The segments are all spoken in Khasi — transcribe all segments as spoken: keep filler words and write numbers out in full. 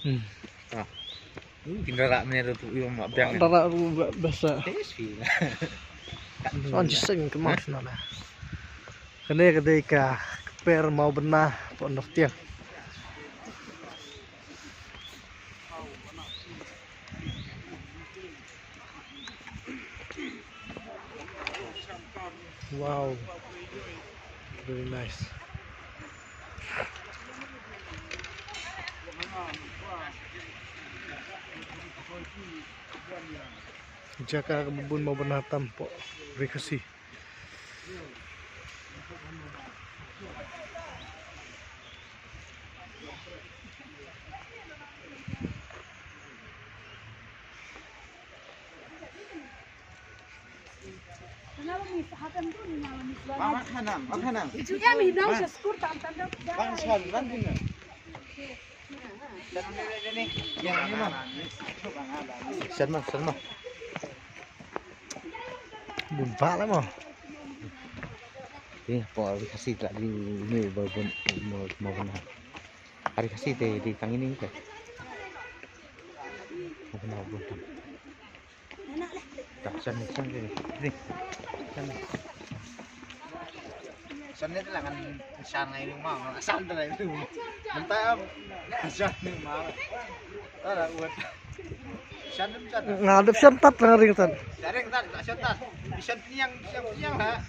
Hmm. Kin dara mene ruh tu iwang mak biang. Dara ruh biasa. Tes fi. Son jiseng kemas nana. Kane ka dei ka kper Mawbynna pon North Tiang. Wow. Very nice. Jaka kaba bun Mawbynna tam pon Ri Khasi. Sharma, Sharma. Bun ba la mo. Ni pon Ri Khasi la di ni ba bun mo mo na. Ri Khasi te di tang ini ke. Mo na bun tam. Dah, shan ni, shan ni. Ni. Shan ni. Shan ni telah kan shan ngai ni mau, shan telah itu. Mentah am. Shan ni mau. Ada buat. Shan ni shan. Ngadep shan tat lah ring tat. Shan ring tat, tak shan tat. Shan peniang, shan peniang lah.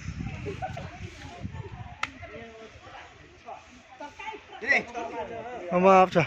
Ini. Mama apa?